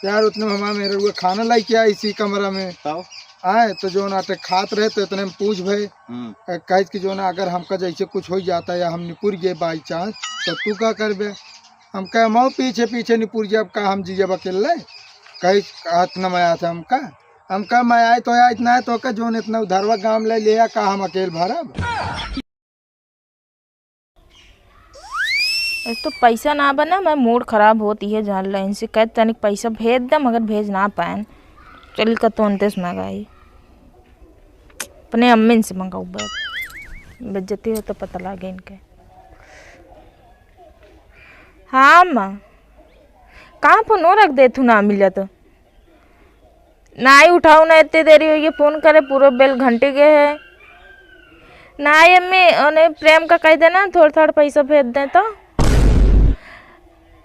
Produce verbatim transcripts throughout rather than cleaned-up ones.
यार, उतने में हमार मेहररुआ खाना लइके आई इसी कमरा में। तब? आए, तो जौन आटे खात रहे, तो इतने में पूछ भए। हम्म। अ, कहिस कि जौन अगर हमका जैसे कुछ होइ जाता या हम निपुर गए by chance, तो तू का करबे? हम कहे, "मऊ पीछे पीछे निपुर जाब, का हम जियब अकेले?" कहिस, "हाथ न मया था हमका।" हम कहे, "मया तो या इतना है, तो का जौन इतना उधारवा गाम ले लिया, का हम अकेल भरब?" एक तो पैसा ना बना, मैं मूड खराब होत, इहे जान ला। इनसे कहे तनिक पैसा भेज दे, मगर भेज ना पाएन। चल कतोन तेस मंगाई, अपने अम्मिन से मंगाऊ। बेइज्जती हो तो पता लागे इनके। हाँ अम्मा, कहाँ फोनो रख देथू ना मिलत? नाई उठाऊ ना, इतनी देरी होइगे फोन करे, पूरा बेल घंटी गए है। नाई अम्मी, ओने प्रेम का कह देना थोड़ा थोड़ा पैसा भेज दे तो।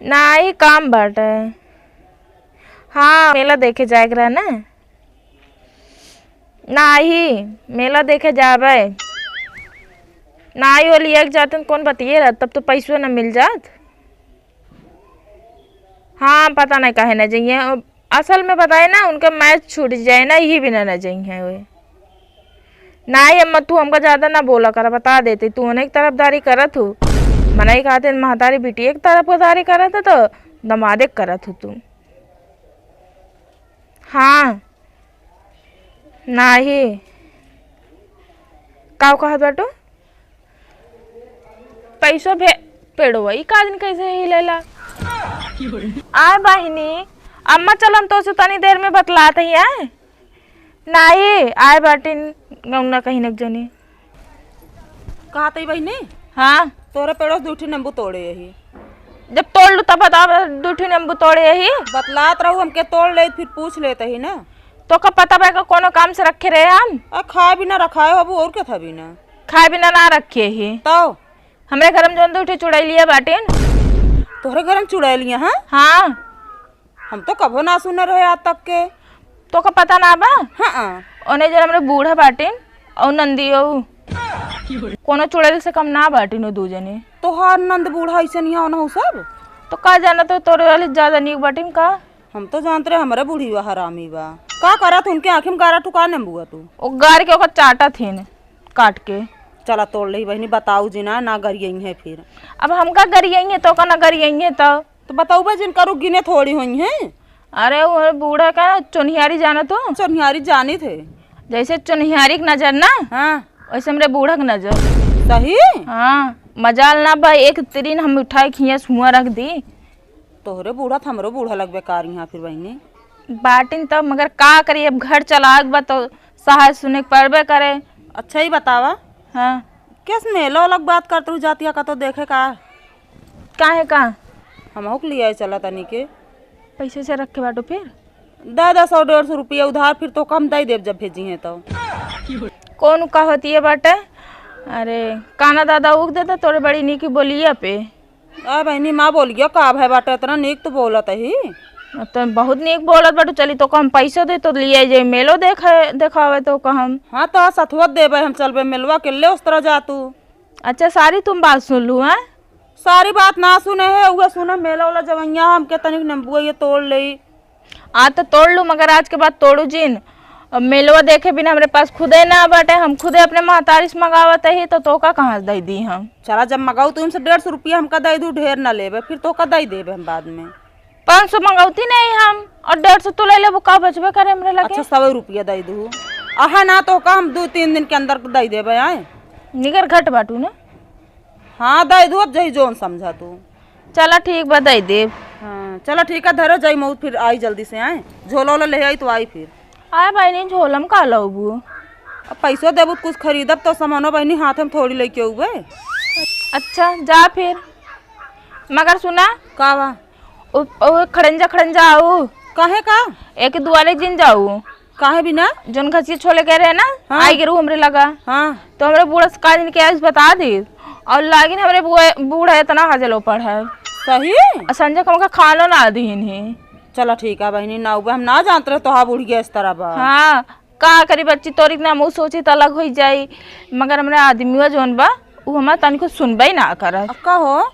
नाई काम बाटे। हाँ, मेला देखे जाए के रहे ना। नाई, मेला देखे जाबे। नाई वो लिया के जाते कौन बतिये रहत, तब तो पैसो न मिल जात। हाँ, पता नहीं काहे न जइहे। असल में बताए ना, उनका मैच छूट जाए ना, यही बिना न जइहे वे। नाई अम्मा, तू हमका ज्यादा ना बोला करा, बता देते, तू उन्हें की तरफदारी करत हूँ। मनई खातिर महतारी बिटिये की तरफदारी करत है, तो दमादे के करत हूँ तू। हाँ, नाही। का कहत बाटू? पैसो भे-, पेड़वा, ई का दिन कैसे ही लेला? आय बहिनी, अम्मा चलन तो से तनी देर में बतलात ही आय। नाही, आय बाटिन गौना कहीं न जनी। कहत ही बहिनी? हाँ। तोरे पेड़ों से दू ठे नींबू तोड़े यही। जब तोड़ लू तब बताओ, दू ठे नींबू तोड़े यही। बतलात रहू हमके तोड़ ले, फिर पूछ लेते ही ना। तो का पता बा का कोनो काम से रखे रहे हम? आ, खाए बिना रखाए होबू और क्या था बिना? खाए बिना ना रखे ही। तो? हमरे घर में जौन दू ठे चुड़ैलिया बाटिन। तोहरे घर में चुड़ैलिया, हाँ? हाँ। हम तो कभो ना सुने रहे आज तक के। तोका पता ना बा? हाँ। ओने जौन हमरे बूढ़ा बाटिन, और नंदी, और कोनो चुड़ैल से कम ना बाटिन वो दू जने। तोहार नंद बूढ़ा ऐसे नहीं होना हो सब? तो का जाना, तो तोरे वाली ज्यादा नीक बाटिन का? हम तो जानत रहे हमरे बूढ़ी बा हरामी बा। का करत उनके आँखी में गारा ठुका नेम्बुआ तू? ओ गार के ओकर चाटत हिन, काट के। चला तोड़ ले बहिनी, बताऊ जी ना, ना गरियई है फिर। अब हमका गरियई है तो का ना गरियई है तो? तो बताऊ बा जिन करू गिने थोड़ी होई है। अरे वो बूढ़ा का चोनिहारी जाना तू? चोनिहारी जानी थे। जैसे चोनिहारी के नजर ना, हाँ। वैसे हमरे बूढ़ा के नजर। सही? हाँ, मजाल ना बा, एक तिरिन हम उठाए खिया सुआ रख दी। तोहरे बूढ़ा त हमरो बूढ़ा लगबे कार यहाँ फिर बहिनी। बाटिन तब, मगर का करी, अब घर चलावक बा तो सहाय सुने के पड़बे करे। अच्छा ही बतावा। हाँ। केस मेला वाला के बात करत रहू जातिया का तो देखे का? काहे का? हमहू के लिए चला तनी के। पैसे से रखे बाटो फिर? दे दे सौ डेढ़ सौ रुपया उधार, फिर तो कम दे देब जब भेजी हैं तो। कौन का होती है बाटे? अरे काना दादा उग देता तोरे बड़ी नीक बोलिया पे। आ बहिनी, माँ बोलियो का भाई बाटे, इतना नीक तो बोलत ही। तो बहुत नीक बोलत बाटू, चली तो हम पैसो दे तो लिए जाई, मेलो देखे, देखावे तो कहम। हाँ, तो सथुआ देबे हम, चलबे मेलवा के ले उस तरह जा तू। अच्छा, सारी तुम बात सुन लू, हैं? सारी बात ना सुने है, उहे सुने मेला वाला जवैया हमके तनिक नींबुआ ये तोड़ ले। आ तो तोड़ लू, मगर आज के बाद तोड़ू जिन। अब मेलवा देखे बिना हमरे पास खुदे ना बाटे, हम खुदे अपने महतारी से मंगावत ही, तो तोका कहाँ से दे दी हम? चला, जब मंगाऊ तो इनसे डेढ़ सौ रुपया हमका दे दू, ढेर ना लेबे, फिर तोका दे देबे हम बाद में। पाँच सौ मंगौती नहीं हम, और डेढ़ सौ तू ले लेबू, का बचबे करे हमरे लगे? अच्छा, सौ रुपया दे दू। अहे ना, तोका हम दू तीन दिन के अंदर दे देबे, आए। निगर घट बाटू ना। हाँ, दे दू, अब जही जोन समझा तू। चला ठीक बा, दे देब। हाँ, चला ठीक है, धरो जाई मऊ, फिर आई जल्दी से, आए। झोला ओला ले आई तो आई फिर। आए बहिनी, झोलम का लउबू? अब पैसो देबू त कुछ खरीदब तो सामानो बहिनी, हाथ में थोड़ी लेके अउबे। अच्छा, जा फिर। मगर सुना। का बा? उ, उ खड़ंजा खड़ंजा आऊ। काहे का? एक दुआरे दिन जाऊ। काहे बिना? जौन घसिया छोले कह रहे ना, हाँ। आई गिरू हमरे लगा। हाँ। तो हमरे बूढ़ा से का दिन के आइस बता दी। और लागिन हमरे बुआ-, बूढ़ा इतना हजलो पड़ है। सही? और संजय को हमका खानो ना दीन ही। चला ठीक है बहिनी, ना उबे हम ना जानत रहे तोहार बुढ़िया इस तरह बा। हाँ, का करी बच्ची, तोरी इतना मुँह सोची त अलग होई जाई, मगर हमरे आदमिया जौन बा, उ हमार तनिको सुनबे ना करत। अब का हो?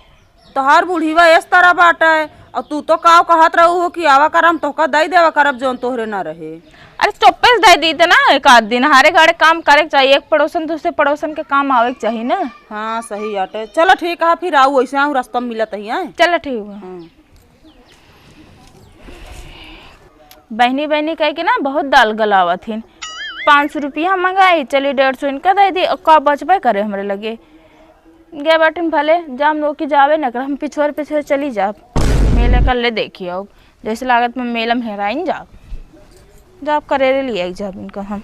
तोहार बुढ़िया इस तरह बाटे, और तू तो काव कहत रहू हो कि आवा करम, तोहका दई देवा करब जौन तोहरे ना रहे। अरे चुप्पे से दई दीते ना, एक आध दिन हारे गाड़े काम करे के चाहिए, एक पड़ोसन दूसरे पड़ोसन के काम आवे के चाहिए ना। हाँ सही आटे, चलो ठीक है, फिर आऊ, वैसे आऊ रास्ता में मिलत ही है। चलो ठीक बा। हाँ। बहनी बहनी कह के ना बहुत दाल गलावत हिन। पाँच सौ रुपया मंगाई, चली डेढ़ सौ इनका दे दी, और का बचबे करे हमरे लगे। गए बाटिन भले, जाम नोकी जावे न कर, हम पिछुआर पिछुआर चली जाब। मेले कर ले देखी आओ, जैसे लागत में मेला में हेराइन जाब। जाब करेरे ले आई जाब इनका हम।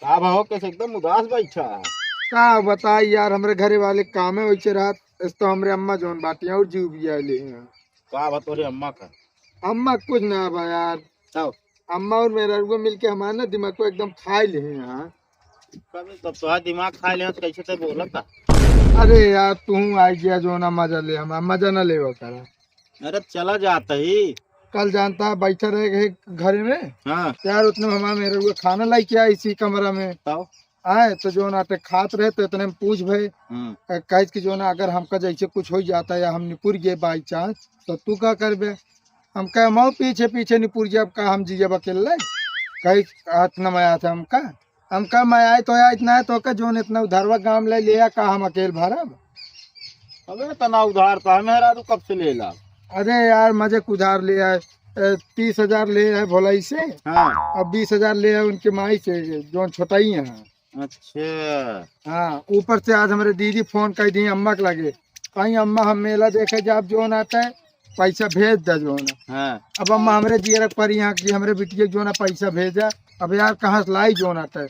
का भाव कैसे एकदम उदास बैठा है? का बताई यार, हमरे घरे वाले काम है वैसे रात, इस तो हमरे अम्मा जौन बाटी और जीव भी आए ले हैं। का बा तोरे अम्मा का? अम्मा कुछ ना बा यार। तब? अम्मा और मेहररुआ मिलके हमारे ना दिमाग को एकदम खाए ले हैं यार। कभी तब तो दिमाग खाए ले हैं, तो कैसे ते बोलत था? अरे यार, तू आई गया जो ना मजा ले, हम मजा ना लेवा करा। अरे चला जाता ही। कल जानता है, बैठा रहे घरे में। हाँ। यार, उतने में हमारे मेहररुआ खाना लेके आई इसी कमरा में। तब? आए तो जो ना ते खात रहे तो इतने में पूछ भए। हम्म। अ, कहिस कि जो ना अगर हमका जैसे कुछ हो जाता या हम निपुर गए by chance, तो तू का करबे? हम कहे, "मऊ पीछे पीछे निपुर जाब, का हम जियब अकेले?" कहिस, "हाथ न मया था हमका।" हम कहे, "मैं आए तो आए, इतना है तो का जोन इतना उधारवा गाम ले लिया, का हम अकेल भरब?" अबे तना उधार तो हमें हरा, तू कब से ले ला? अरे यार, मजे के उधार ले आए, ए, तीस हजार ले आए भोलाई से, हाँ। अब बीस हजार ले आए उनके माई से, जोन छोटाई है। अच्छा। हाँ, ऊपर से आज हमरे दीदी फोन कर दी अम्मा के लगे, कहीं, "अम्मा, हम मेला देखे जाब, जोन आता है, पैसा भेज दे, जोन।" हाँ। अब अम्मा हमरे जियरक पर यहाँ कि हमरे बिटिया के जोन पैसा भेजा, अब यार, कहाँ से लाई, जोन आता है?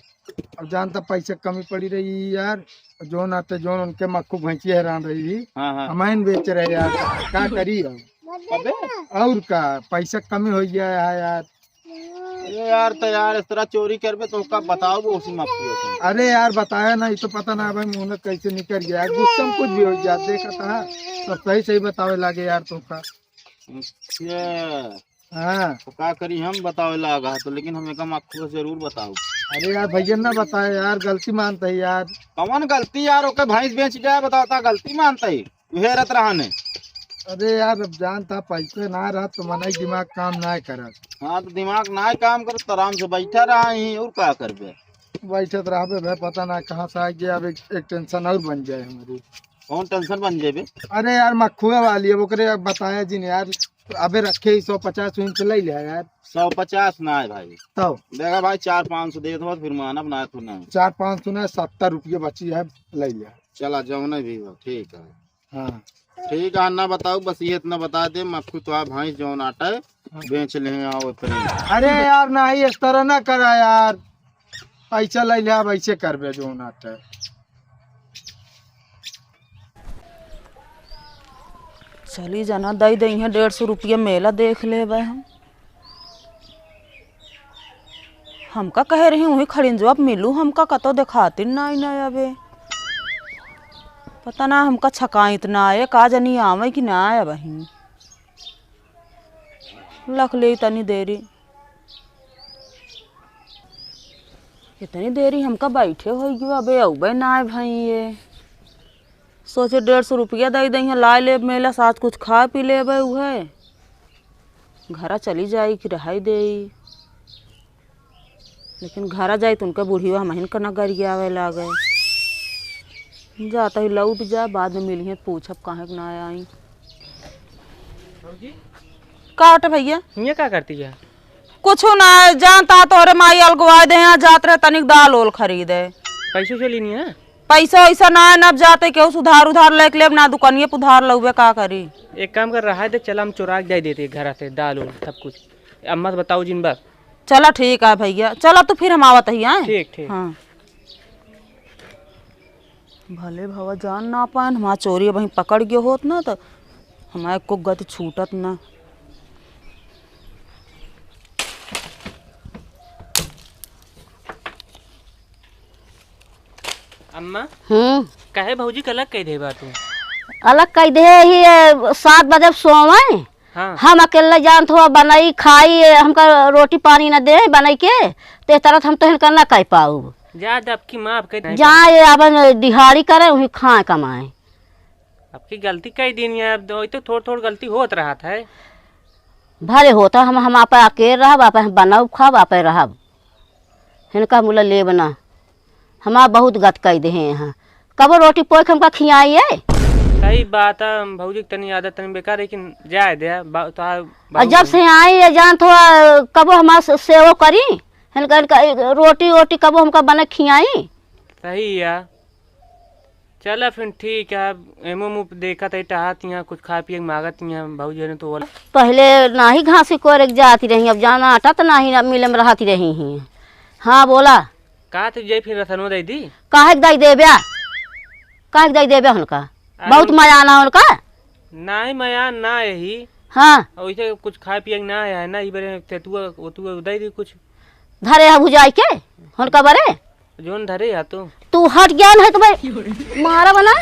अब जानता पैसा कमी पड़ी रही यार, जोन आता है, जोन उनके मक्खू भैंसी हैरान रही, हाँ, हाँ। हमाइन बेच रहे यार, का करी अब? अबे। और का, पैसा कमी हो गया है यार। अरे यार, तो यार, इस तरह चोरी करबे तो का बताओ वो उसी मक्खू है। अरे यार, बताया ना, ये तो पता ना भाई, मुंह में कैसे निकल गया, गुस्सा में कुछ भी हो गया, देखा था, सब सही सही बतावे लागे यार, तो का। अच्छा। हाँ। तो का करी, हम बतावे लागा तो, लेकिन हम एका मक्खू से जरूर बताओ। अरे यार, भैया ना बताए यार, गलती मानता है यार। कौन गलती यार, ओके भैंस बेच गया, बताता गलती मानता है। हेरत रहने। अरे यार, अब जानता पैसे ना रहत तो मनई दिमाग काम ना करत। हाँ, तो दिमाग ना काम करत तो आराम से बैठा रहा ही, और का करबे? बैठत रहबे भाई, पता ना कहाँ से आ गया। अब एक, एक tension और बन जाए हमारी। कौन tension बन जाए बे? अरे यार, मखुआ वाली, अब ओकरे अब बताया जी ने यार, अबे रखे ही सौ पचास उनसे ले लिया यार। सौ पचास ना है भाई। तब? देखा भाई, चार पाँच सौ दे दो, फिर मानब ना, तू ना। चार पाँच सौ ना, सत्तर रुपये बची है, ले लिया। चला, जौने भी हो, ठीक है। हाँ। ठीक है, ना बताऊ, बस ये इतना बता दे, मक्खू तो आप भैंस जौन आटा है, हाँ। बेच ले आओ इतने। अरे यार, नहीं, इस तरह ना करा यार, पैसा ले ले, अब ऐसे करबे जौन आटा है। चली जाना, दई दई है डेढ़ सौ रुपया, मेला देख लेबे हम। हमका कहे रही, वहीं खड़िन जो अब मिलू, हमका कतो देखातिन नाई ना अबे। पता ना हमका छकाइत ना आए, का जनी आवे कि ना आए वहीं। लख ले तनी देरी, इतनी देरी हमका बैठे होई गयो, अबे अउबे ना आए भाई ये। सोचे डेढ़ सौ रुपया दे दई, लाए लेब मेला, साथ कुछ खा पी लेबे, उहे घरा चली जाई कि रहाई देई। लेकिन घरा जाई तो उनका बुढ़िया हमहिन का नगरिया आवे लागे। जाता ही लौट जा, बाद में मिलिहे, पूछब काहे के ना आई। भौजी, का हटे भैया? हियाँ का करती है? कुछ ना, जानता तोहरे माई अलगवाए दे, यहाँ जात रहे तनिक दाल ओल खरीदे। पैसो से लेनी है? पैसा वैसा ना है, नब जाते केहू से उधार उधार लेके लेब ना, दुकानिये पे उधार लउबे, का करी? एक काम कर, रहा दे, चला हम चोरा के जाए देते घर से दाल उल सब कुछ। अम्मा से बताओ जिन बात। चला ठीक है भैया, चला तो फिर हम आवत ही, हैं? ठीक, ठीक। हाँ। भले भवा जान ना पाएन, हमार चोरी वहीं पकड़ गयो होत ना, तो हमारे को गति छूटत ना। अम्मा, हम्म। काहे भौजी के अलग कह दे बा तू? अलग कह दे ही, ये सात बजे सोवे। हाँ। हम अकेले जानत हो, बनाई, खाई, हमका रोटी पानी न दे, बनाई के, ते तरह हम तो इनका ना कह पाऊ। जा, अब की माफ कर दे। जा, ये अपन दिहाड़ी करे, वही खाए कमाए। अब की गलती कई दिन है, अब तो थोड़ थोड़ गलती होत रहत है। भले होता, हम, हम आपे अकेल रहब, आपे हम बनब खाब, आपे रहब। हिनका मुला लेब ना, हमार बहुत गत कई देहे यहाँ। कबो रोटी पोइ के हमका खियाई है? सही बात है, भौजी के तनी आदत तनी बेकार, लेकिन जाए दे, बा-, तोहार और जब बाबू से आई है, जान तो, आ, कबो हमार से-, सेवो करी, हिनका, हिनका रोटी वोटी कबो हमका बने खियाई। सही है। चला फिर ठीक है, एमो मुँह देखत है, टहत यहाँ कुछ खाए पिए के मांगत यहाँ, भौजी ने तो बोला। पहले नाही घास के कोरे के जाती रही, अब जाना आटा तो नाही ना मिले में रहती रही ही। हाँ बोला। का तू जाई फिर रसनो दे दी? काहे के दई देब्या? काहे के दई देब्या उनका? अरे बहुत उन- मया ना उनका। नाही मया ना यही। हाँ। और वैसे कुछ खाए पिए के ना है ना, ई बरे तेतुआ ओतुआ दे दी कुछ। धरे है भुजाई के उनका बरे। जोन धरे है तू। तू हट गया ना है तो भाई मारा बना।